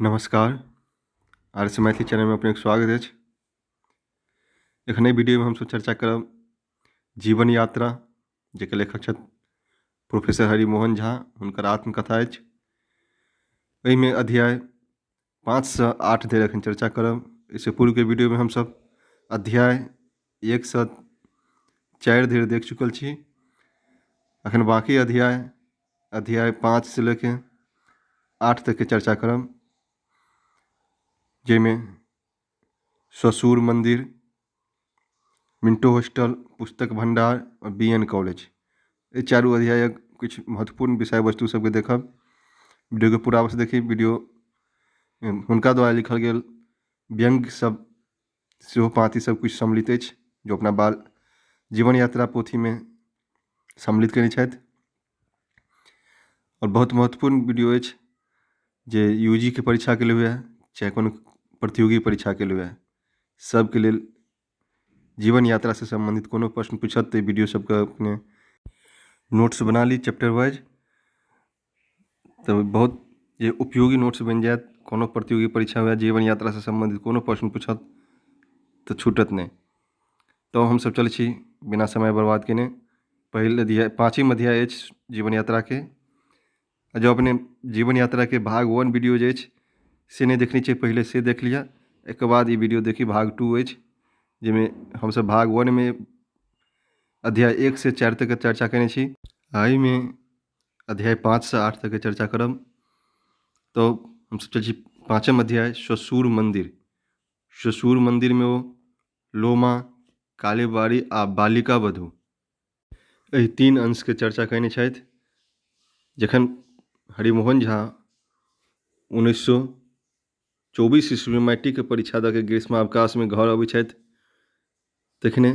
नमस्कार, R S Maithili चैनलमे अपनेके स्वागत अछि। एखन एहि वीडियोमे हमसभ चर्चा करब जीवन यात्रा, जेकर लेखक छथि प्रोफेसर हरिमोहन झा, हुनकर आत्मकथा अछि। एहिमे अध्याय 5 सँ 8 धरि एखन चर्चा करब। एहिसँ पूर्वके वीडियोमे हमसभ अध्याय 1 सँ 4 धरि देख चुकल छी। एखन बाँकी अध्याय, अध्याय 5 सँ लऽ के 8 तकके चर्चा करब, जाहिमे ससुर मन्दिर, मिंटो हॉस्टल, पुस्तक भण्डार आओर बी एन कॉलेज, एहि चारू अध्यायक किछु महत्वपूर्ण विषय वस्तु सबके देखब। वीडियोके पूरा अवश्य देखी। वीडियो हुनका द्वारा लिखल गेल व्यङ्ग्य सब सेहो, पाँति सब किछु सम्मिलित अछि, जो अपना बाल जीवन यात्रा पोथीमे सम्मिलित कयने छथि। आओर बहुत महत्वपूर्ण वीडियो अछि, जे यू जी के परीक्षाके लेल हुए, चाहे कोनो प्रतियोगी परीक्षाके लिए हुए, सबके लेल। जीवन यात्रासँ सम्बन्धित कोनो प्रश्न पूछत तऽ ई वीडियो सबके अपने नोट्स बना ली चैप्टर वाइज, तऽ बहुत जे उपयोगी नोट्स बनि जायत। कोनो प्रतियोगी परीक्षा हुए, जीवन यात्रासँ सम्बन्धित कोनो प्रश्न पूछत तऽ छूटत नहि। तऽ हमसभ चलै छी बिना समय बर्बाद केने पहिल अध्याय, पाँचिम अध्याय अछि जीवन यात्राके। आ जँ अपने जीवन यात्राके भाग 1 वीडियो जे अछि से नहि देखने छियै, पहिले से देख लिअ, एहिके बाद ई वीडियो देखी। भाग 2 अछि, जाहिमे हमसभ भाग 1मे अध्याय 1 से 4 तकके चर्चा केने छी आ एहिमे अध्याय 5 सँ 8 तकके चर्चा करब। तऽ हमसभ चलै छी पाँचम अध्याय, ससुर मन्दिर। ससुर मन्दिरमे ओ लोमा, कालीबाड़ी आ बालिका वधू, एहि तीन अंशके चर्चा कयने छथि। जखन हरिमोहन झा 1924 ईस्वीमे मैट्रिकके परीक्षा दऽ के ग्रीष्मावकाशमे घर अबै छथि, तखने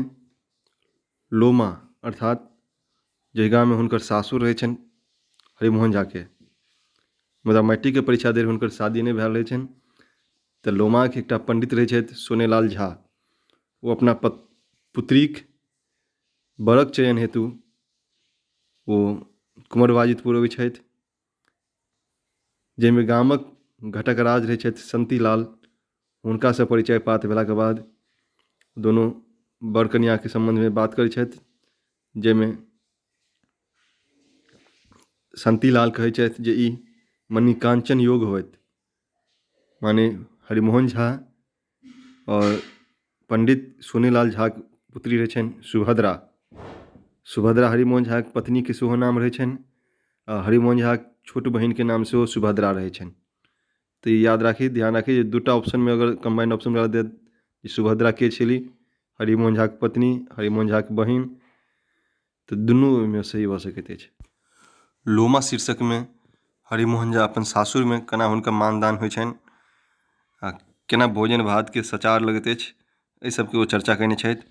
लोमा, अर्थात जाहि गाममे हुनकर सासुर रहै छनि हरिमोहन झाके, मुदा मैट्रिकके परीक्षा धरि हुनकर शादी नहि भेल रहै छनि, तऽ लोमाके एकटा पण्डित रहै छथि सोनेलाल झा, ओ अपना पुत्रीक वरक चयन हेतु ओ कुँवर बाजितपुर अबै छथि, जाहिमे गामक घटकराज रहै छथि शान्तिलाल। हुनकासँ परिचय पात भेलाके बाद दुनू वर कनिआँके सम्बन्धमे बात करै छथि, जाहिमे शान्तिलाल कहै छथि जे ई मणिकाञ्चन योग होयत। माने हरिमोहन झा आओर पण्डित सोनेलाल झाके पुत्री रहै छनि सुभद्रा। सुभद्रा हरिमोहन झाके पत्नीके सेहो नाम रहै छनि आ हरिमोहन झाके छोट बहिनके नाम सेहो सुभद्रा रहै छनि। तऽ ई याद राखी, ध्यान राखी जे दूटा ऑप्शनमे अगर कम्बाइंड ऑप्शन देत जे सुभद्रा के छली, हरिमोहन झाके पत्नी, हरिमोहन झाके बहिन, तऽ दुनू ओहिमे सही भऽ सकैत अछि। लोमा शीर्षकमे हरिमोहन झा अपन सासुरमे केना हुनकर मानदान होइ छनि आ केना भोजन भातके सचार लगैत अछि, एहि सबके ओ चर्चा कयने छथि।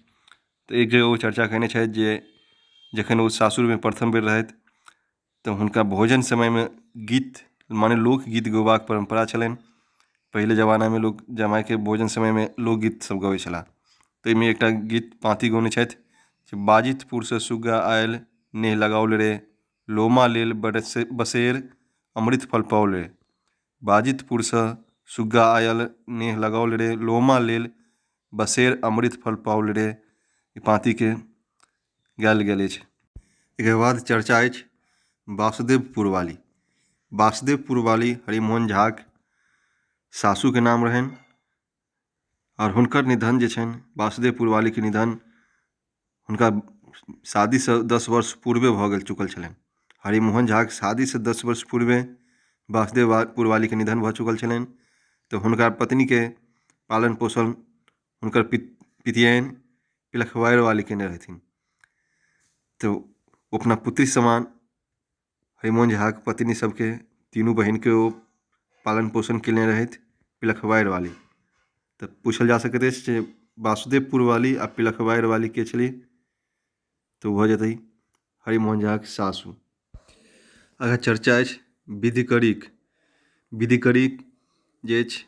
तऽ एक जगह ओ चर्चा कयने छथि जे जखन ओ सासुरमे प्रथम बेर रहथि, तऽ हुनका भोजन समयमे गीत, माने लोकगीत गयबाक परम्परा छलनि। पहिले जमानामे लोक जमायके भोजन समयमे लोकगीत सब गबै छलाह। ताहिमे एकटा गीत पाँति गौने छथि जे बाजितपुरसँ सुग्गा आयल नेह लगाओल रे, लोमा लेल बसेर अमृत फल पाओल रे। बाजितपुरसँ सुग्गा आयल नेह लगाओल रे, लोमा लेल बसेर अमृत फल पाओल रे, ई पाँतिके गायल गेल अछि। एकर बाद चर्चा अछि वासुदेवपुर वाली। वासुदेवपुर वाली हरिमोहन झाक सासुके नाम रहनि आओर हुनकर निधन जे छनि, वासुदेवपुर वालीके निधन हुनका शादीसँ 10 वर्ष पूर्वे भऽ गेल चुकल छलनि। हरिमोहन झाक शादीसँ 10 वर्ष पूर्वे वासुदेवपुर वालीके निधन भऽ चुकल छलनि। तऽ हुनका पत्नीके पालन पोषण हुनकर पितियैन पिलखवारि वाली केने रहथिन। तऽ ओ अपना पुत्री समान हरिमोहन झाक पत्नी सबके, तीनू बहिनके ओ पालन पोषण केने रहथि पिलखवारि वाली। तऽ पूछल जा सकैत अछि जे वासुदेवपुर वाली आ पिलखवारि वाली के छली? तऽ ओ भऽ जेतै हरिमोहन झाक सासु। आगाँ चर्चा अछि विधिकरीक। विधिकरी जे अछि,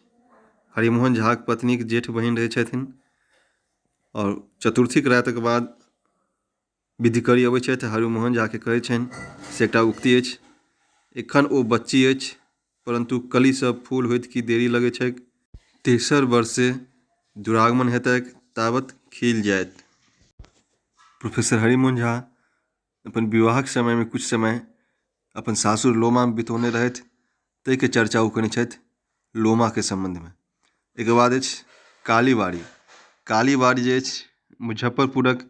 हरिमोहन झाक पत्नीक जेठ बहिन रहै छथिन आओर चतुर्थीके रातिके बाद विधिकरी अबै छथि, हरिमोहन झाके कहै छनि से एकटा उक्ति अछि, एखन ओ बच्ची अछि। परन्तु कली सब फूल होइत की देरी लगैत छैक। तेसर वर्षे दुरागमन हेतैक ताबत खिल जायत। प्रोफेसर हरिमोहन झा अपन विवाहक समयमे किछु समय अपन सासुर लोमामे बितौने रहथि, ताहिके चर्चा ओ कयने छथि लोमाके सम्बन्धमे। एहिके बाद अछि कालीबाड़ी। कालीबाड़ी जे अछि मुजफ्फरपुरक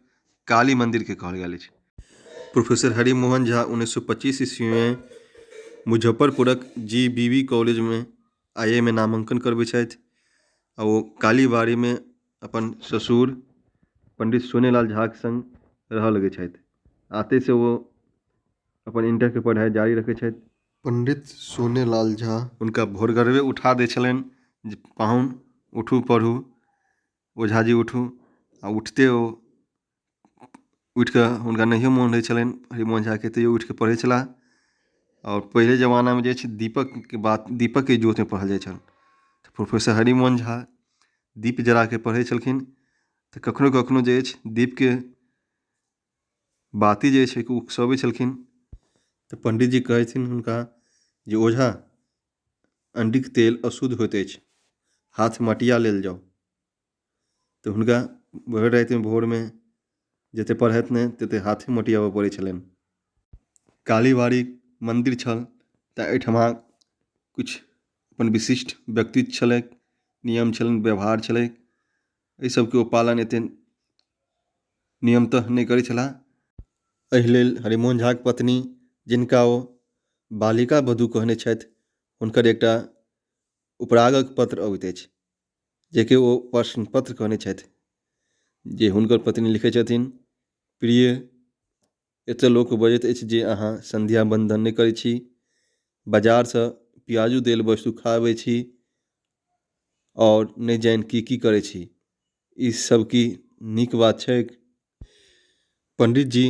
काली मन्दिरके कहल गेल अछि। प्रोफेसर हरिमोहन झा 1925 ईस्वीमे मुजफ्फरपुरक जी बी बी कॉलेजमे आई ए मे नामाङ्कन करबै छथि आ ओ कालीबाड़ीमे अपन ससुर पण्डित सोनेलाल झाके सङ्ग रहय लगै छथि आ एतहिसँ ओ अपन इंटरके पढ़ाइ जारी रखै छथि। पण्डित सोनेलाल झा हुनका भोरगरवे उठा दै छलनि जे पाहुन उठू पढ़ू, ओझाजी उठू, आ उठिते ओ उठिकऽ हुनका नहियो मोन रहै छलनि हरिमोहन झाके तैयो उठिकऽ पढ़ै छलाह। आओर पहिले जमानामे जे छै दीपकके बात दीपकके इजोतमे पढ़ल जाइ छल। प्रोफेसर हरिमोहन झा दीप जराके पढ़ै छलखिन तऽ कखनो कखनो जे अछि दीपके बाती जे छै उकसबै छलखिन तऽ पण्डितजी कहथिन हुनका जे ओझा अंडीक तेल अशुद्ध होइत अछि, हाथ मटिया लेल जाउ। तऽ हुनका भरि रातिमे भोरमे जतेक पढ़थि नहि ततेक हाथे मटियाबऽ पड़ै छलनि। कालीबाड़ी मन्दिर छल तऽ एहिठमा किछु अपन विशिष्ट व्यक्तित्व छलैक, नियम छलनि, व्यवहार छलैक, एहि सबके ओ पालन एतेक नियमतः नहि करै छलाह। एहि लेल हरिमोहन झाक पत्नी जिनका ओ बालिका वधू कहने छथि हुनकर एकटा उपरागक पत्र अबैत अछि जेकि ओ प्रश्न पत्र कहने छथि, जे हुनकर पत्नी लिखै छथिन, प्रिय, एतऽ लोक बजैत अछि जे अहाँ सन्ध्या बन्दन नहि करै छी, बाजारसँ प्याजो देल वस्तु खाबै छी आओर नहि जानि की की करै छी, ई सब की नीक बात छैक? पण्डितजी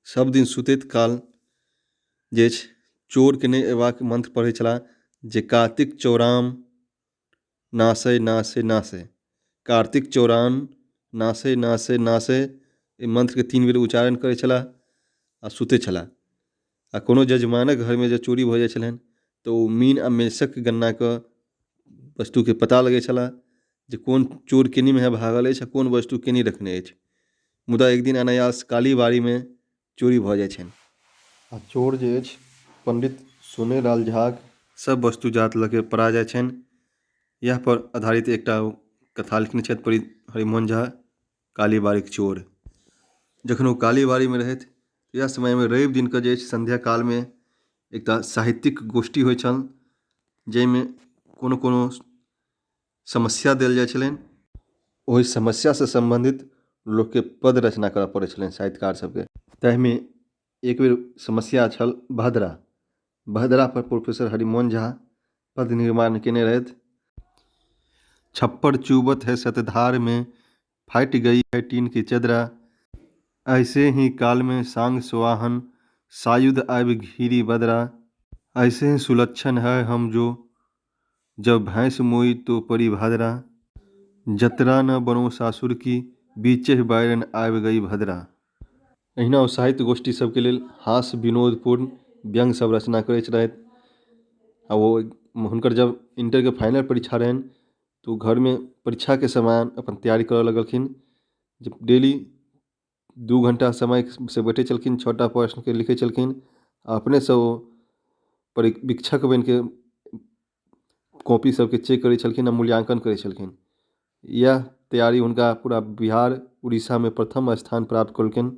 सब दिन सुतैत काल जे अछि चोरके नहि अयबाक मन्त्र पढ़ै छलाह जे कार्तिक चौराम नाशय नाशय नाशय, कार्तिक चौरान नाशय नाशय नाशय, एहि मन्त्रके 3 बेर उच्चारण करै छलाह आ सुतै छलाह। आ कोनो जजमानक घरमे जँ चोरी भऽ जाइ छलनि तऽ ओ मीन आ मेषक गणना कऽ वस्तुके पता लगै छलाह जे कोन चोर केनी मुँहे भागल अछि आ कोन वस्तु केनी रखने अछि। मुदा एक दिन अनायास कालीबाड़ीमे चोरी भऽ जाइ छनि आ चोर जे अछि पण्डित सोनेलाल झाक सब वस्तु जात लऽ के पड़ा जाइ छनि। इएह पर आधारित एकटा ओ कथा लिखने छथि हरिमोहन झा, कालीबाड़ीक चोर। जखन ओ कालीबाड़ीमे रहथि इएह समयमे रवि दिनके जे अछि सन्ध्या कालमे एकटा साहित्यिक गोष्ठी होइ छल जाहिमे कोनो कोनो समस्या देल जाइ छलनि, ओहि समस्यासँ सम्बन्धित लोकके पद रचना करऽ पड़ै छलनि साहित्यकार सबके। ताहिमे एक बेर समस्या छल भद्रा। भद्रा पर प्रोफेसर हरिमोहन झा पद निर्माण केने रहथि। छप्पर चुबत है सतधार में, फाटि गई है टीन की चदरा, ऐसे ही काल में सांग सुवाहन सायुध आबि घिरी बदरा, ऐसे ही सुलक्षण है हम जो जब भैंस मोई तो परी भादरा, जतरा न बनो सासुर की बीचे बैरन आबि गई भद्रा। एहिना ओ साहित्य गोष्ठी सबके लेल हास्य विनोदपूर्ण व्यंग्य सब रचना करैत रहथि। आ ओ हुनकर जब इंटरके फाइनल परीक्षा रहनि तऽ ओ घरमे परीक्षाके समान अपन तैयारी करऽ लगलखिन। जे डेली 2 घंटा समयसँ बैठै छलखिन, 6टा प्रश्नके लिखै छलखिन आ अपनेसँ ओ परीक्षक बनिके कॉपी सबके चेक करै छलखिन आ मूल्यांकन करै छलखिन। इएह तैयारी हुनका पूरा बिहार उड़ीसामे प्रथम स्थान प्राप्त केलकनि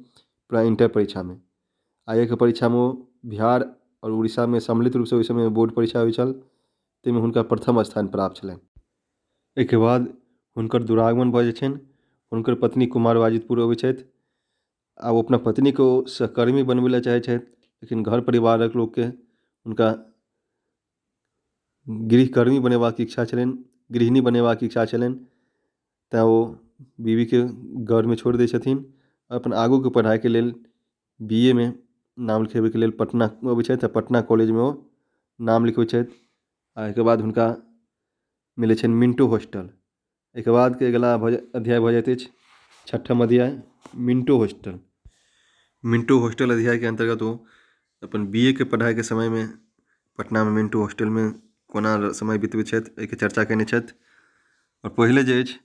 पूरा इंटर परीक्षामे। आ एहिके परीक्षामे ओ बिहार आओर उड़ीसामे सम्मिलित रूपसँ ओहि समयमे बोर्ड परीक्षा होइ छल ताहिमे हुनका प्रथम स्थान प्राप्त छलनि। एहिके बाद हुनकर दुरागमन भऽ जाइ छनि, हुनकर पत्नी कुमार वाजिदपुर अबै छथि आ ओ अपना पत्नीके ओ सहकर्मी बनबै लए चाहै छथि, लेकिन घर परिवारक लोकके हुनका गृहकर्मी बनेबाक इच्छा छलनि, गृहिणी बनेबाक इच्छा छलनि, तैँ ओ बीवीके घरमे छोड़ि दै छथिन। अपन आगूके पढ़ाइके लेल बी ए मे नाम लिखेबैके लेल पटना अबै छथि आ पटना कॉलेजमे ओ नाम लिखबै छथि आ एहिके बाद हुनका मिलै छनि मिंटो हॉस्टल। एहिके बादके अगिला अध्याय भऽ जाइत अछि छठम अध्याय मिंटो हॉस्टल। मिंटो हॉस्टल अध्यायके अन्तर्गत ओ अपन बी ए के पढ़ाइके समयमे पटनामे मिंटो हॉस्टलमे कोना समय बितबै छथि एहिके चर्चा कयने छथि। आओर पहिले जे अछि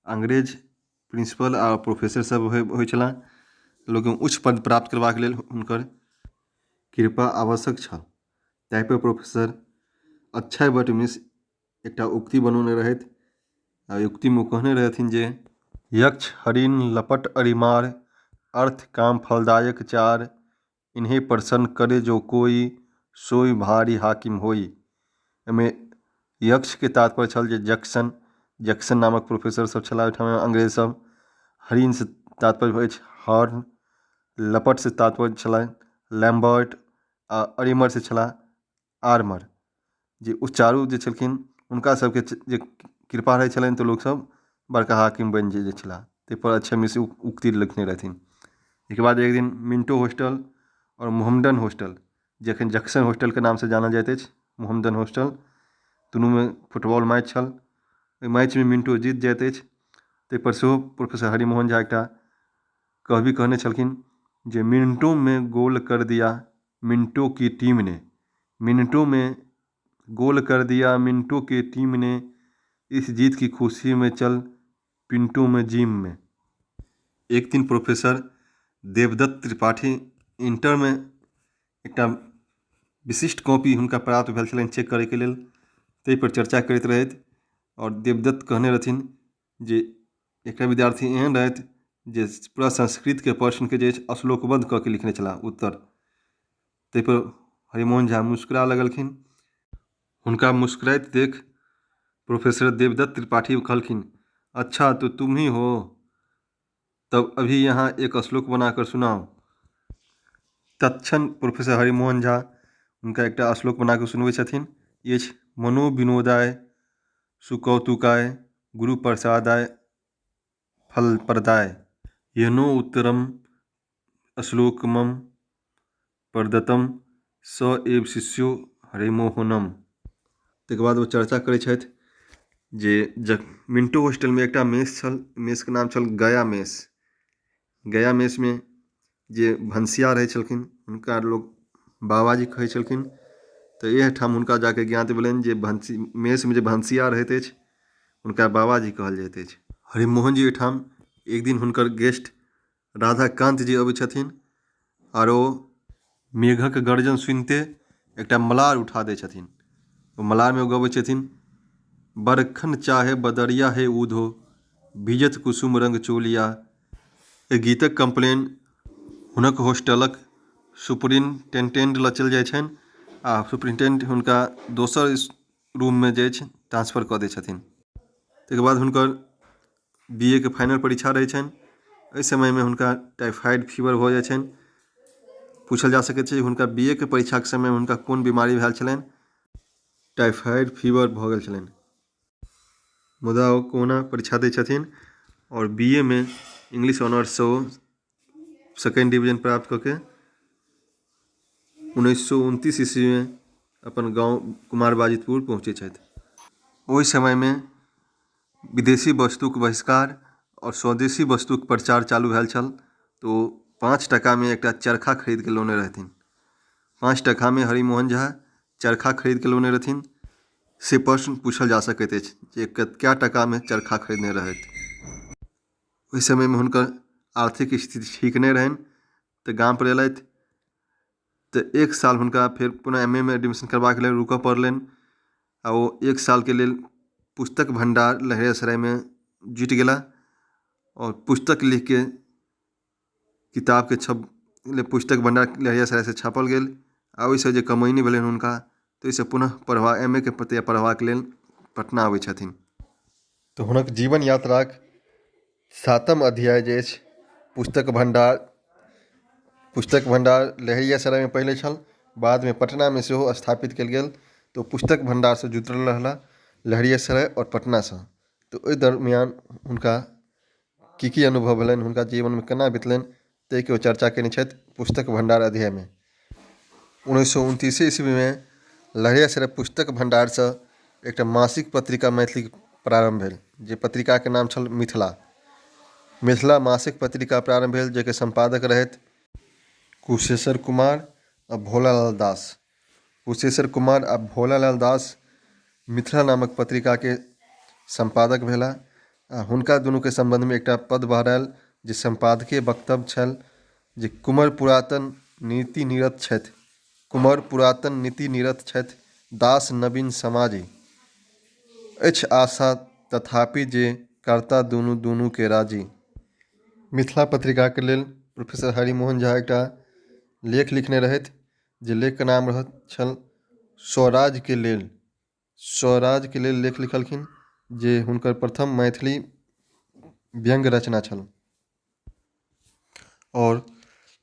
अंग्रेज प्रिंसिपल आ प्रोफेसर सब होइ छलाह, लोक उच्च पद प्राप्त करबाक लेल हुनकर कृपा आवश्यक छल। ताहिपर प्रोफेसर अक्षय भट्ट मिश्र एकटा उक्ति बनौने रहथि आ उक्तिमे ओ कहने रहथिन जे यक्ष हरिण लपट अरिमार अर्थ काम फलदायक चार इन्हें प्रसन्न करे जो कोई सोई भारी हाकिम होई। एहिमे यक्षके तात्पर्य छल जे जैक्सन जैक्सन नामक प्रोफेसर सब छलाह ओहिठाम अंग्रेज सब। हरिणसँ तात्पर्य अछि हॉर्न, लपटसँ तात्पर्य छलनि लैम्बर्ट आ अरिमरसँ छलाह आर्मर। जे ओ चारू जे छलखिन हुनका सबके जे कृपा रहै छलनि तऽ लोकसब बड़का हाकिम बनि जाइ छलाह। ताहिपर अक्षय मिश्र उक्ति लिखने रहथिन। एहिके बाद एक दिन मिंटो हॉस्टल आओर मोहम्मडन हॉस्टल जे एखन जैक्सन हॉस्टलके नामसँ जानल जाइत अछि मोहम्मडन हॉस्टल दुनूमे फुटबॉल मैच छल। ओहि मैचमे मिंटो जीत जाइत अछि। ताहिपर सेहो प्रोफेसर हरिमोहन झा एकटा कहबी कहने छलखिन जे मिनटों में गोल कर दिया मिंटो की टीम ने, मिनटों में गोल कर दिया मिंटो की टीम ने, इस जीत की खुशी में चल पिंटो में जिम में। एक दिन प्रोफेसर देवदत्त त्रिपाठी इंटरमे एकटा विशिष्ट कॉपी हुनका प्राप्त भेल छलनि चेक करैके लेल, ताहिपर चर्चा करैत रहथि आओर देवदत्त कहने रहथिन जे एकटा विद्यार्थी एहन रहथि जे पूरा संस्कृतके प्रश्नके जे अछि श्लोकबद्ध कऽ के लिखने छलाह उत्तर। ताहिपर हरिमोहन झा मुस्कुरा लगलखिन। हुनका मुस्कुराइत देख प्रोफेसर देवदत्त त्रिपाठी कहलखिन, अच्छा तो तुम ही हो, तब अभी यहाँ एक श्लोक बनाकर सुनाओ। तत्क्षण प्रोफेसर हरिमोहन झा हुनका एकटा श्लोक बना कऽ सुनबै छथिन। ई अछि मनोविनोदाय सुकौतुकाय गुरु प्रसादाय फलप्रदाय येनो उत्तरम श्लोकमम प्रदत्तम स एव शिष्यो हरिमोहनम। ताहिके बाद ओ चर्चा करै छथि जे मिंटो हॉस्टलमे एकटा मेस छल, मेसके नाम छल गया मेस। गया मेसमे जे भनसिया रहै छलखिन हुनका लोक बाबाजी कहै छलखिन। तऽ एहिठाम हुनका जाके ज्ञात भेलनि जे मेसमे जे भनसिया रहैत अछि हुनका बाबाजी कहल जाइत अछि। हरिमोहन जी ओहिठाम एक दिन हुनकर गेस्ट राधाकान्त जी अबै छथिन आर ओ मेघक गर्जन सुनिते एकटा मलार उठा दै छथिन। ओ मलारमे ओ गबै छथिन, बरखन चाहे बदरिया हे ऊधो भीजत कुसुम रंग चोलिया। एहि गीतक कम्प्लेन हुनक हॉस्टलक सुपरिंटेंडेंट लग चलि जाइ छनि आ सुपरिंटेंडेंट हुनका दोसर रूममे जे अछि ट्रांसफर कऽ दै छथिन। ताहिके बाद हुनकर बी ए के फाइनल परीक्षा रहै छनि। एहि समयमे हुनका टाइफाइड फीवर भऽ जाइ छनि। पूछल जा सकैत छै हुनका बी ए के परीक्षाके समयमे हुनका कोन बीमारी भेल छलनि। टाइफाइड फीवर भऽ गेल छलनि, मुदा ओ कहुना परीक्षा दै छथिन आओर बी ए मे इंग्लिश ऑनर्ससँ ओ सेकेंड डिवीजन प्राप्त कऽ के 1929 ईस्वीमे अपन गाँव कुमार बाजितपुर पहुँचै छथि। ओहि समयमे विदेशी वस्तुक बहिष्कार आओर स्वदेशी वस्तुक प्रचार चालू भेल छल, तऽ ओ 5 टाकामे एकटा चरखा खरीदके लौने रहथिन। 5 टाकामे हरिमोहन झा चरखा खरीदके लौने रहथिन, से प्रश्न पूछल जा सकैत अछि जे कए टाकामे चरखा खरीदने रहथि। ओहि समयमे हुनकर आर्थिक स्थिति ठीक नहि रहनि, तऽ गामपर अयलथि तऽ 1 साल हुनका फेर पुनः एम ए मे एडमिशन करबाक लेल रुकऽ पड़लनि आ ओ 1 सालके लेल पुस्तक भण्डार लहेरियासरायमे जुटि गेला आओर पुस्तक लिखके किताबके पुस्तक भण्डार लहेरियासरायसँ छापल गेल आ ओहिसँ जे कमैनी भेलनि हुनका ताहिसँ पुनः पढ़बा एम ए के पढ़बाक लेल पटना अबै छथिन। तऽ हुनक जीवन यात्राक 7म अध्याय जे अछि पुस्तक भण्डार, पुस्तक भण्डार लहेरियासरायमे पहिले छल, बादमे पटनामे सेहो स्थापित कयल गेल। तऽ ओ पुस्तक भण्डारसँ जुड़ल रहला लहेरियासराय आओर पटनासँ। तऽ ओहि दरमियान हुनका की की अनुभव भेलनि, हुनका जीवनमे केना बितलनि, ताहिके ओ चर्चा कयने छथि पुस्तक भण्डार अध्यायमे। 1929 ईस्वीमे लहेरियासराय पुस्तक भण्डारसँ एकटा मासिक पत्रिका मैथिलीके प्रारम्भ भेल, जे पत्रिकाके नाम छल मिथिला। मिथिला मासिक पत्रिका प्रारम्भ भेल, जाहिके सम्पादक रहथि कुशेश्वर कुमार आ भोलालाल दास। कुशेश्वर कुमार आ भोलालाल दास मिथिला नामक पत्रिकाके सम्पादक भेलाह आ हुनका दुनूके सम्बन्धमे एकटा पद बहरायल जे सम्पादकीय वक्तव्य छल जे कुमर पुरातन नीति निरत छथि, कुमर पुरातन नीति निरत छथि, दास नवीन समाजी, अछि आशा तथापि जे कर्ता दुनू दुनूके राजी। मिथिला पत्रिकाके लेल प्रोफेसर हरिमोहन झा एकटा लेख लिखने रहथि जे लेखके नाम रहत छल स्वराजके लेल। स्वराजके लेल लेख लिखलखिन जे हुनकर प्रथम मैथिली व्यङ्ग्य रचना छल। आओर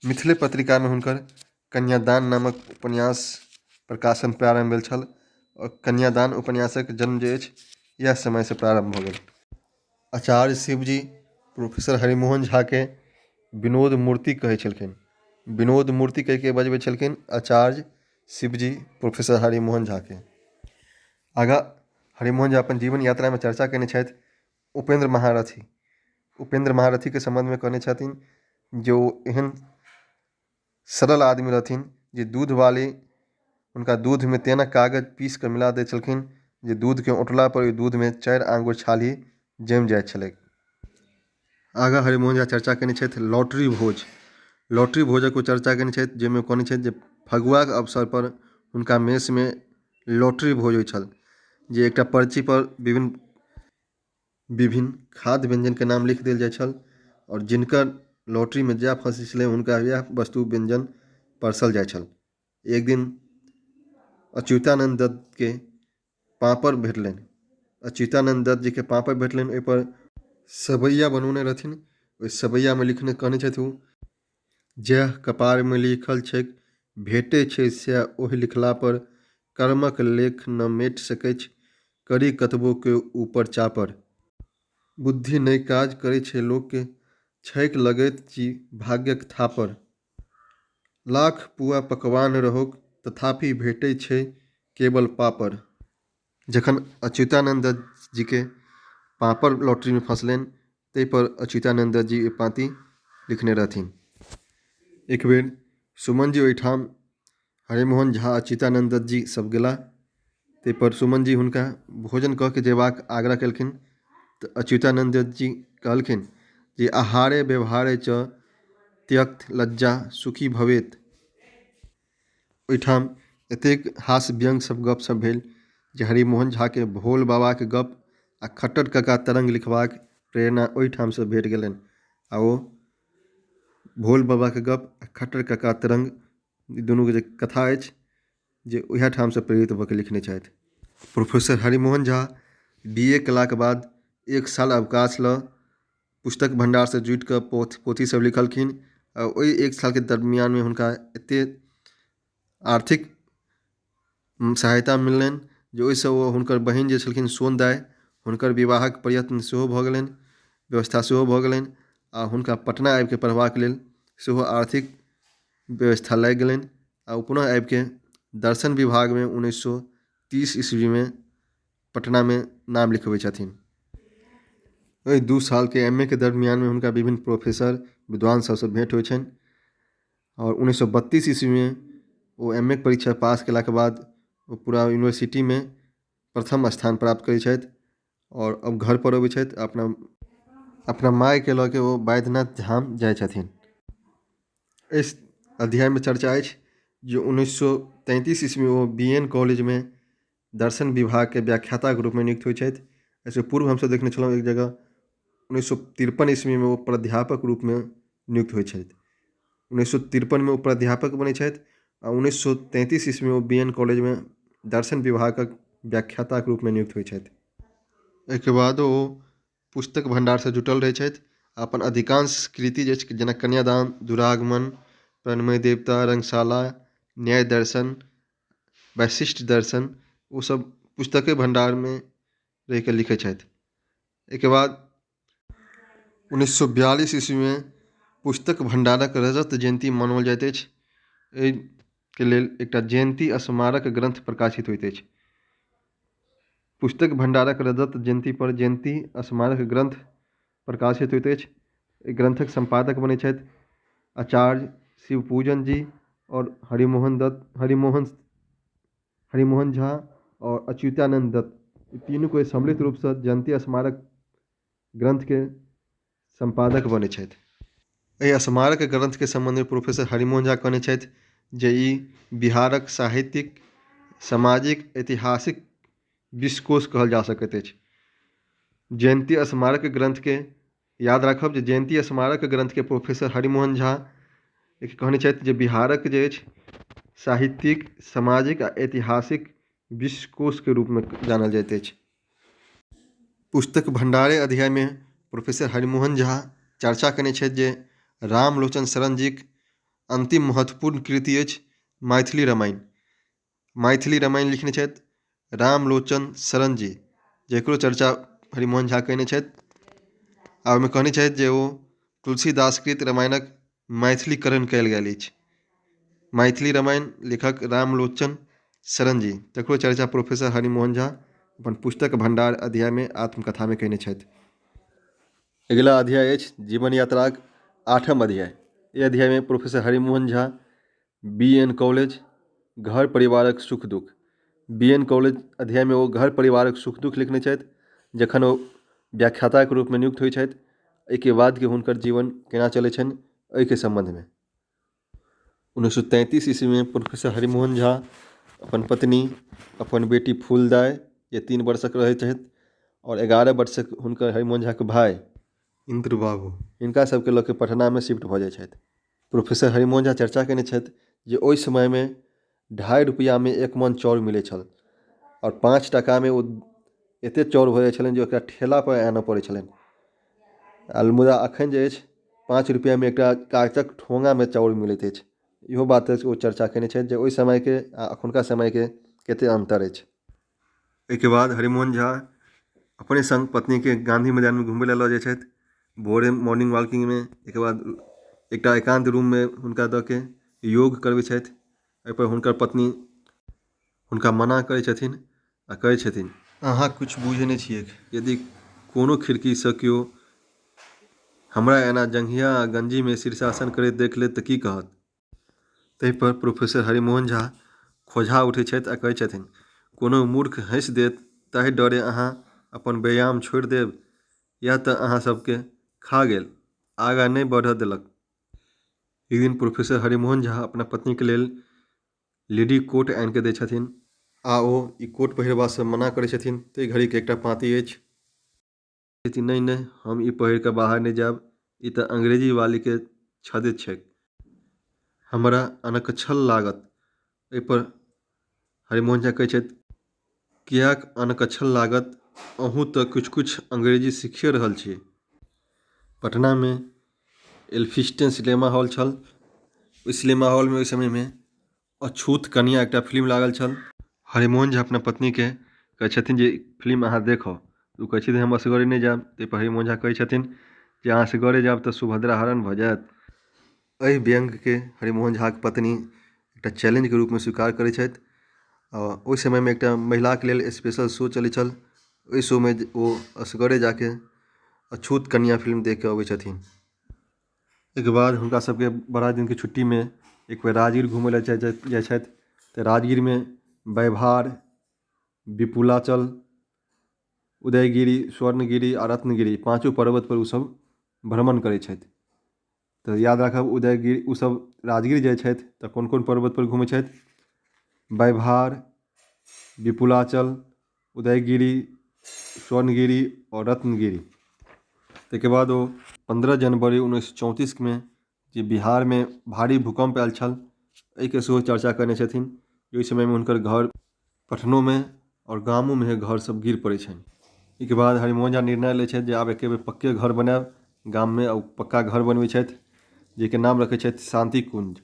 मिथिले पत्रिकामे हुनकर कन्यादान नामक उपन्यास प्रकाशन प्रारम्भ भेल छल आओर कन्यादान उपन्यासक जन्म जे अछि इएह समयसँ प्रारम्भ भऽ गेल। आचार्य शिवजी प्रोफेसर हरिमोहन झाके विनोद मूर्ति कहै छलखिन। विनोद मूर्ति कहिके बजबै छलखिन आचार्य शिवजी प्रोफेसर हरिमोहन झाके। आगाँ हरिमोहन झा अपन जीवन यात्रामे चर्चा कयने छथि उपेन्द्र महारथी। उपेन्द्र महारथीके सम्बन्धमे कहने छथिन जे ओ एहन सरल आदमी रहथिन जे दूधवाली हुनका दूधमे तेना कागज पीस कऽ मिला दै छलखिन जे दूधके औंटलापर ओहि दूधमे 4 आङ्गुर छाली जमि जाइत छलैक। आगाँ हरिमोहन झा चर्चा कयने छथि लॉटरी भोज। लॉटरी भोजक ओ चर्चा कयने छथि जाहिमे ओ कहने छथि जे फगुआके अवसरपर हुनका मेसमे लॉटरी भोज होइ छल जे एकटा पर्चीपर विभिन्न विभिन्न खाद्य व्यञ्जनके नाम लिखि देल जाइ छल आओर जिनकर लॉटरीमे जएह फँसै छलै हुनका इएह वस्तु व्यञ्जन परसल जाइ छल। एक दिन अच्युतानन्द दत्तके पापड़ भेटलनि। अच्युतानन्द दत्त जीके पापड़ भेटलनि, ओहिपर सबैया बनौने रहथिन। ओहि सबैयामे लिखने कहने छथि ओ जएह कपारमे लिखल छैक भेटै छै सएह ओहि लिखलापर, कर्मक लेख न मेट सकैछ करी कतबो केओ ऊपर चापर। बुद्धि नहि काज करै छै लोकके, छैक लगैत जी भाग्यक थापर। लाख पुआ पकवान रहौक तथापि भेटै छै केवल पापड़। जखन अच्युतानन्द दत्त जीके पापड़ लॉटरीमे फँसलनि ताहिपर अच्युतानन्द दत्त जी ई पाँति लिखने रहथिन। एक बेर सुमन जी ओहिठाम हरिमोहन झा अच्युतानन्द दत्त जी सब गेलाह ताहिपर सुमन जी हुनका भोजन कऽ के जेबाक आग्रह केलखिन तऽ अच्युतानन्द दत्त जी कहलखिन जे आहारे व्यवहारे च त्यक्त लज्जा सुखी भवेत। ओहिठाम एतेक हास्य व्यङ्ग सब गप सब भेल जे हरिमोहन झाके भोल बाबाके गप आ खट्टर कका तरङ्ग लिखबाक प्रेरणा ओहिठामसँ भेट गेलनि आ ओ भोल बाबाके गप आ खट्टर कका तरङ्ग ई दुनूके जे कथा अछि जे उएह ठामसँ प्रेरित भऽ कऽ लिखने छथि। प्रोफेसर हरिमोहन झा बी ए कयलाके बाद 1 साल अवकाश लऽ पुस्तक भण्डारसँ जुटि कऽ पोथी सब लिखलखिन आ ओहि 1 सालके दरमियानमे हुनका एतेक आर्थिक सहायता मिललनि जे ओहिसँ ओ हुनकर बहिन जे छलखिन सोनदाइ हुनकर विवाहक प्रयत्न सेहो भऽ गेलनि, व्यवस्था सेहो भऽ गेलनि आ हुनका पटना आबिके पढ़बाक लेल सेहो आर्थिक व्यवस्था लागि गेलनि आ ओ पुनः आबिके दर्शन विभागमे 1930 ईस्वीमे पटनामे नाम लिखबै छथिन। एहि 2 सालके एम ए के दरमियानमे हुनका विभिन्न प्रोफेसर विद्वान सबसँ भेँट होइ छनि आओर 1932 ईस्वीमे ओ एम ए के परीक्षा पास केलाके बाद ओ पूरा यूनिवर्सिटीमे प्रथम स्थान प्राप्त करै छथि आओर अब घरपर अबै छथि। अपना अपना मायके लऽ के ओ वैद्यनाथ धाम जाइ छथिन। एहि अध्यायमे चर्चा अछि जे 1933 ईस्वीमे ओ बी एन कॉलेजमे दर्शन विभागके व्याख्याताके रूपमे नियुक्त होइ छथि। एहिसँ पूर्व हमसब देखने छलहुँ एक जगह 1953 ईस्वीमे ओ प्राध्यापक रूपमे नियुक्त होइ छथि। 1953मे ओ प्राध्यापक बनै छथि आ 1933 ईस्वीमे ओ बी एन कॉलेजमे दर्शन विभागक व्याख्याताके रूपमे नियुक्त होइ छथि। एहिके बाद ओ पुस्तक भण्डारसँ जुटल रहै छथि। अपन अधिकांश कृति जे अछि जेना कन्यादान, दुरागमन, प्रणमय देवता, रंगशाला, न्याय दर्शन, वैशिष्ट दर्शन ओसब पुस्तके भण्डारमे रहिकऽ लिखै छथि। एहिके बाद 1942 ईस्वीमे पुस्तक भण्डारक रजत जयन्ती मनाओल जाइत अछि। एहिके लेल एकटा जयन्ती स्मारक ग्रन्थ प्रकाशित होइत अछि। पुस्तक भण्डारक रजत जयन्ती पर जयन्ती स्मारक ग्रन्थ प्रकाशित होइत अछि। एहि ग्रन्थक सम्पादक बनै छथि आचार्य शिवपूजन जी और हरिमोहन दत्त, हरिमोहन झा आओर अच्युतानन्द दत्त ई तीनू कोइ सम्मिलित रूपसँ जयन्ती स्मारक ग्रन्थके सम्पादक बनै छथि। एहि स्मारक ग्रन्थके सम्बन्धमे प्रोफेसर हरिमोहन झा कहने छथि जे ई बिहारक साहित्यिक, सामाजिक, ऐतिहासिक विश्वकोश कहल जा सकैत अछि। जयन्ती स्मारक ग्रन्थके याद राखब जे जयन्ती स्मारक ग्रन्थके प्रोफेसर हरिमोहन झा कहने छथि जे बिहारक जे अछि साहित्यिक, सामाजिक आ ऐतिहासिक विश्वकोशके रूपमे जानल जाइत अछि। पुस्तक भण्डारे अध्यायमे प्रोफेसर हरिमोहन झा चर्चा कयने छथि जे रामलोचन शरण जीक अन्तिम महत्वपूर्ण कृति अछि मैथिली रामायण। मैथिली रामायण लिखने छथि रामलोचन शरण जी, जकरो चर्चा हरिमोहन झा कयने छथि आ ओहिमे कहने छथि जे ओ तुलसीदास कृत रामायणक मैथिलीकरण कयल गेल अछि। मैथिली रामायण लेखक रामलोचन शरण जी, तकरो चर्चा प्रोफेसर हरिमोहन झा अपन पुस्तक भण्डार अध्यायमे आत्मकथामे कयने छथि। अगिला अध्याय अछि जीवन यात्राक आठम अध्याय। एहि अध्यायमे professor Harimohan Jha B N college घर परिवारक सुख दुख, बी एन कॉलेज अध्यायमे ओ घर परिवारक सुख दुख लिखने छथि। जखन ओ व्याख्याताके रूपमे नियुक्त होइ छथि एहिके बादके हुनकर जीवन केना चलै छनि एहिके सम्बन्धमे। 1933 ईस्वीमे प्रोफेसर हरिमोहन झा अपन पत्नी, अपन बेटी फूलदाय जे 3 वर्षक रहैत छथि आओर 11 वर्षक हुनकर हरिमोहन झाके भाय इन्द्र बाबू, हिनका सबके लऽ के पटनामे शिफ्ट भऽ जाइ छथि। प्रोफेसर हरिमोहन झा चर्चा कयने छथि जे ओहि समयमे 2.5 रुपैआमे 1 मन चाउर मिलै छल आओर 5 टाकामे ओ एतेक चाउर भऽ जाइ छलनि जे ओकरा ठेलापर आनऽ पड़ै छलनि। आ मुदा एखन जे अछि 5 रुपैआमे एकटा कागजक ठोङ्गामे चाउर मिलैत अछि। इहो बात अछि ओ चर्चा कयने छथि जे ओहि समयके आ एखुनका समयके कतेक अन्तर अछि। एहिके बाद हरिमोहन झा अपने सङ्ग पत्नीके गाँधी मैदानमे घुमबै लए लऽ जाइ छथि भोरे मॉर्निंग वॉकिंगमे। एहिके बाद एकटा एकान्त रूममे हुनका दऽ के योग करबै छथि। एहिपर हुनकर पत्नी हुनका मना करै छथिन आ कहै छथिन, अहाँ किछु बुझै नहि छियै, यदि कोनो खिड़कीसँ केओ हमरा एना जङ्घिया आ गञ्जीमे शीर्षासन करैत देख लेत तऽ की कहत? ताहिपर प्रोफेसर हरिमोहन झा खौंझा उठै छथि आ कहै छथिन, कोनो मूर्ख हँसि देत ताहि डरे अहाँ अपन व्यायाम छोड़ि देब? इएह तऽ अहाँ सबके खा गेल, आगाँ नहि बढ़ऽ देलक। एक दिन प्रोफेसर हरिमोहन झा अपना पत्नीके लेल लेडी कोट आनिके दै छथिन आ ओ ई कोट पहिरबासँ मना करै छथिन। ताहि घड़ीके एकटा पाँति अछि, नहि नहि, हम ई पहिर कऽ बाहर नहि जायब, ई तऽ अंग्रेजी वालीके छदे छैक, हमरा अनकच्छल लागत। एहिपर हरिमोहन झा कहै छथि, किएक अनकच्छल लागत, अहूँ तऽ किछु-किछु अंग्रेजी सीखिए रहल छी। पटनामे एल्फिस्टन सिनेमा हॉल छल। ओहि सिनेमा हॉलमे ओहि समयमे अछूत कन्या एकटा फिल्म लागल छल। हरिमोहन झा अपना पत्नीके कहै छथिन जे फिल्म अहाँ देखब। ओ कहै छथिन हम असगरे नहि जायब। ताहिपर हरिमोहन झा कहै छथिन जे अहाँ असगरे जायब तऽ सुभद्रा हरण भऽ जायत। एहि व्यङ्ग्यके हरिमोहन झाके पत्नी एकटा चैलेंजके रूपमे स्वीकार करै छथि। आ ओहि समयमे एकटा महिलाके लेल स्पेशल शो चलै छल। ओहि शोमे ओ असगरे जाके अछूत कन्या फिल्म देखि कऽ अबै छथिन। एहिके बाद हुनका सबके बड़ा दिनके छुट्टीमे एक बेर राजगीर घुमै लए जाइ छथि तऽ राजगीरमे वैभार, विपुलाचल, उदयगिरि, स्वर्णगिरि आ रत्नगिरि पाँचो पर्वतपर ओसब भ्रमण करै छथि। तऽ याद राखब उदयगिरि ओसब राजगीर जाइ छथि तऽ कोन कोन पर्वतपर घुमै छथि? वैभार, विपुलाचल, उदयगिरि, स्वर्णगिरि आओर रत्नगिरि। ताहिके बाद ओ 15 जनवरी 1934मे जे बिहारमे भारी भूकम्प आयल छल एहिके सेहो चर्चा कयने छथिन। ओहि समयमे हुनकर घर पटनोमे आओर गामोमे घर सब गिर पड़ै छनि। एहिके बाद हरिमोहन झा निर्णय लै छथि जे आब एके बेर पक्के घर बनायब गाममे, आ ओ पक्का घर बनबै छथि जाहिके नाम रखै छथि शान्ति कुंज।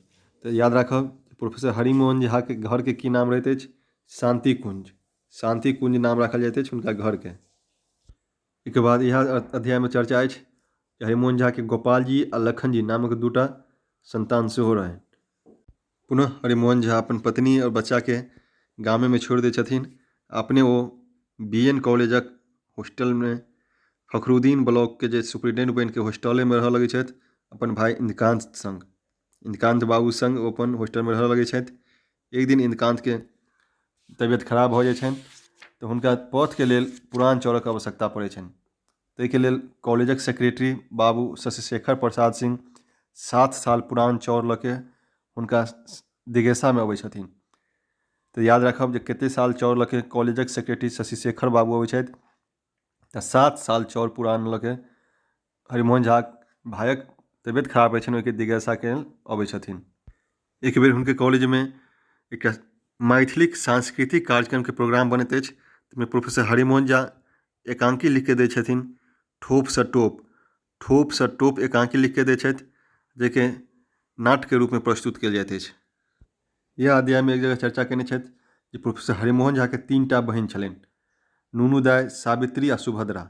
तऽ याद राखब प्रोफेसर हरिमोहन झाके घरके की नाम रहैत अछि? शान्ति कुंज। शान्ति कुंज नाम राखल जाइत अछि हुनका घरके। एहिके बाद इएह अध्यायमे चर्चा अछि जे हरिमोहन झाके गोपालजी आ लखनजी नामक दूटा संतान सेहो रहनि। पुनः हरिमोहन झा अपन पत्नी आओर बच्चाके गामेमे छोड़ि दै छथिन। अपने ओ बी एन कॉलेजक हॉस्टलमे फखरुद्दीन ब्लॉकके जे सुपरिटेंडेंट बनिके हॉस्टलेमे रहऽ लगै छथि अपन भाय इन्द्रकान्त सङ्ग। इन्द्रकान्त बाबू सङ्ग ओ अपन हॉस्टलमे रहऽ लगै छथि। एक दिन इन्द्रकान्तके तबियत खराब भऽ जाइ छनि तऽ हुनका पथके लेल पुरान चाउरक आवश्यकता पड़ै छनि। ताहिके लेल कॉलेजक सेक्रेटरी बाबू शशिशेखर प्रसाद सिंह 7 साल पुरान चाउर लऽ के हुनका दिगेशामे अबै छथिन। तऽ याद राखब जे कतेक साल चाउर लऽ के कॉलेजक सेक्रेटरी शशिशेखर बाबू अबै छथि, तऽ 7 साल चाउर पुरान लऽ के हरिमोहन झाक भायक तबियत खराब होइ छनि, ओहिके दिगेशाके अबै छथिन। एक बेर हुनके कॉलेजमे एकटा मैथिलीक सांस्कृतिक कार्यक्रमके प्रोग्राम बनैत अछि, ताहिमे प्रोफेसर हरिमोहन झा एकाङ्की लिखिके दै छथिन ठोपसँ टोप। ठोपसँ टोप एकाङ्की लिखिके दै छथि, जाहिके नाट्यके रूपमे प्रस्तुत कयल जाइत अछि। इएह अध्यायमे एक जगह चर्चा कयने छथि जे प्रोफेसर हरिमोहन झाके 3टा बहिन छलनि, नूनू दाइ, सावित्री आ सुभद्रा।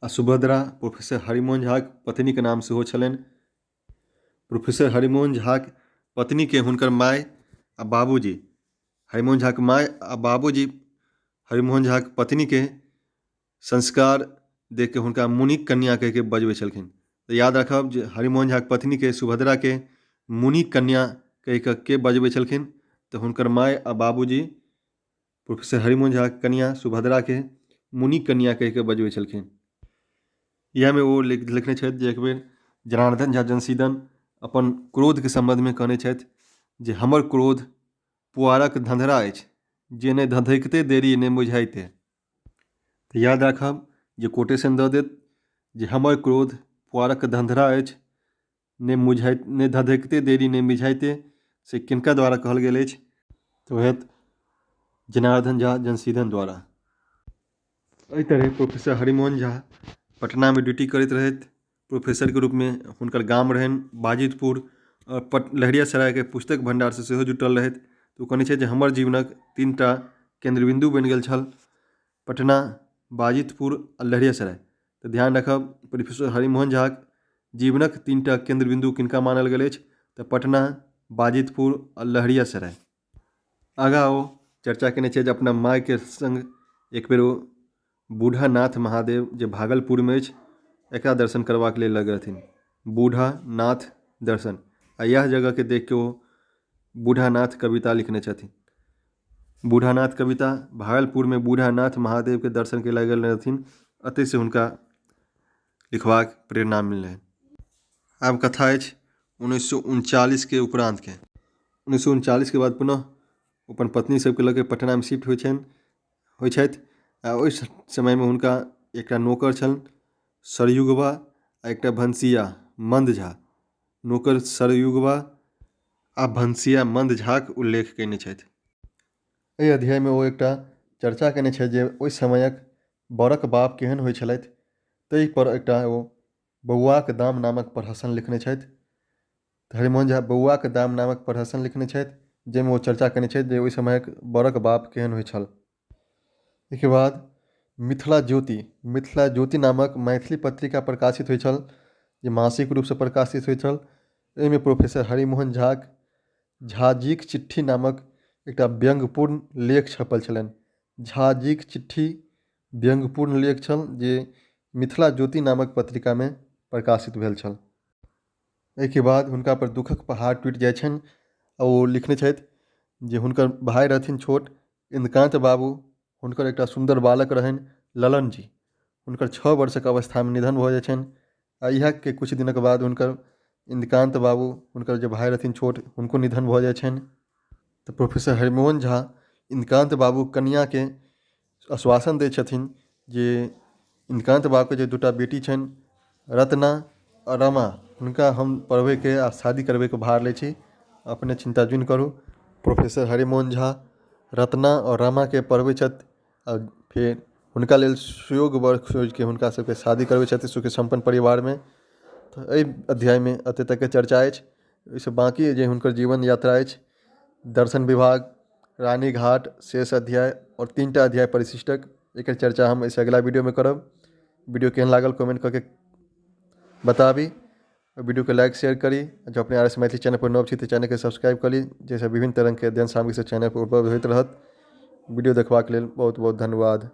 आ सुभद्रा प्रोफेसर हरिमोहन झाक पत्नीके नाम सेहो छलनि। प्रोफेसर हरिमोहन झाक पत्नीके हुनकर माय आ बाबूजी, हरिमोहन झाक माय आ बाबूजी हरिमोहन झाक पत्नीके संस्कार देख के हुनका मुनिक कन्या कहि के बजबै छलखिन। तऽ याद राखब जे हरिमोहन झाक पत्नीके सुभद्राके मुनिक कन्या कहि कऽ के बजबै छलखिन, तऽ हुनकर माय आ बाबूजी प्रोफेसर हरिमोहन झाक कन्या सुभद्राके मुनिक कन्या कहि कऽ बजबै छलखिन। इएहमे ओ लिखने छथि जे एक बेर जनार्दन झा जनसीदन अपन क्रोधके सम्बन्धमे कहने छथि जे हमर क्रोध पुआरक धँधरा अछि, जे नहि धधकिते देरी नहि बुझाइते। तऽ याद राखब जे कोटेशन दऽ देत जे हमर क्रोध पुआरक धँधरा अछि, नहि मुझाइत, नहि धधकिते देरी नहि मिझाइते, से किनका द्वारा कहल गेल अछि, तऽ होयत जनार्दन झा जनसीदन द्वारा। एहि तरहे प्रोफेसर हरिमोहन झा पटनामे ड्यूटी करैत रहथि प्रोफेसरके रूपमे। हुनकर गाम रहनि बाजितपुर, आओर लहेरियासरायके पुस्तक भण्डारसँ सेहो जुटल रहथि। तऽ ओ कहने छथि जे हमर जीवनक 3टा केन्द्रबिन्दु बनि गेल छल, पटना, बाजितपुर आ लहेरियासराय। तऽ ध्यान राखब प्रोफेसर हरिमोहन झाक जीवनक 3टा केन्द्रबिन्दु किनका मानल गेल अछि, तऽ पटना, बाजितपुर आ लहेरियासराय। आगाँ ओ चर्चा केने छथि जे अपना मायके सङ्ग एक बेर ओ बूढ़ानाथ महादेव जे भागलपुरमे अछि एकरा दर्शन करबाक लेल लऽ गेल रहथिन, बूढ़ानाथ दर्शन। आ इएह जगहके देख कऽ ओ बूढ़ानाथ कविता लिखने छथिन। बूढ़ानाथ कविता भागलपुरमे बूढ़ानाथ महादेवके दर्शनके लऽ गेल रहथिन, एतहिसँ हुनका लिखबाक प्रेरणा मिललनि। आब कथा अछि 1939 के उपरान्तके। 1939 के बाद पुनः अपन पत्नी सबके लऽ के पटनामे शिफ्ट होइ छथि। आ ओहि समयमे हुनका एकटा नौकर छलनि सरयुगबा आ एकटा भनसिया मन्द झा। नौकर सरयुगबा आ भनसिया मन्द झाक उल्लेख कयने छथि। एहि अध्यायमे ओ एकटा चर्चा कयने छथि जे ओहि समयक बरक बाप केहन होइ छलथि, ताहि पर एकटा ओ बौआक दाम नामक प्रहसन लिखने छथि। हरिमोहन झा बौआक दाम नामक प्रहसन लिखने छथि, जाहिमे ओ चर्चा कयने छथि जे ओहि समयक बरक बाप केहन होइ छल। एहिके बाद मिथिला ज्योति, मिथिला ज्योति नामक मैथिली पत्रिका प्रकाशित होइ छल, जे मासिक रूपसँ प्रकाशित होइ छल। एहिमे प्रोफेसर हरिमोहन झाक झाजीक चिट्ठी नामक एकटा व्यंग्यपूर्ण लेख छपल छलनि। झाजीक चिट्ठी व्यंग्यपूर्ण लेख छल जे मिथिला ज्योति नामक पत्रिकामे प्रकाशित भेल छल। एहिके बाद हुनका पर दुःखक पहाड़ टूटि जाइ छनि आ ओ लिखने छथि जे हुनकर भाय रहथिन छोट इन्द्रकान्त बाबू, हुनकर एकटा सुन्दर बालक रहनि ललन जी, हुनकर 6 वर्षक अवस्थामे निधन भऽ जाइ छनि। आ इएहके किछु दिनक बाद हुनकर इन्द्रकान्त बाबू, हुनकर जे भाय रहथिन छोट, हुनको निधन भऽ जाइ छनि। तऽ प्रोफेसर हरिमोहन झा इन्द्रकान्त बाबू कनिआँके आश्वासन दै छथिन जे इन्द्रकान्त बाबूके जे 2टा बेटी छनि रत्ना आ रमा, हुनका हम पढ़बैके आ शादी करबैके भार लै छी, अपने चिन्ता जुनि करू। प्रोफेसर हरिमोहन झा रत्ना आओर रमाके पढ़बै छथि आ फेर हुनका लेल सुयोग्य वर खोजिके हुनका सबके शादी करबै छथि सुखी सम्पन्न परिवारमे। तऽ एहि अध्यायमे एतेक तकके चर्चा अछि। ओहिसँ बाँकी जे हुनकर जीवन यात्रा अछि, दर्शन विभाग, रानीघाट, शेष अध्याय आओर 3टा अध्याय परिशिष्टक, एकर चर्चा हम एहिसँ अगिला वीडियोमे करब। वीडियो केहन लागल कमेंट कऽ के बताबी, वीडियोके लाइक शेयर करी। जँ अपने आर एस मैथिली चैनल पर नव छी तऽ चैनलके सब्सक्राइब कऽ ली, जाहिसँ विभिन्न तरहके अध्ययन सामग्री सब चैनल पर उपलब्ध होइत रहत। वीडियो देखबाक लेल बहुत बहुत धन्यवाद।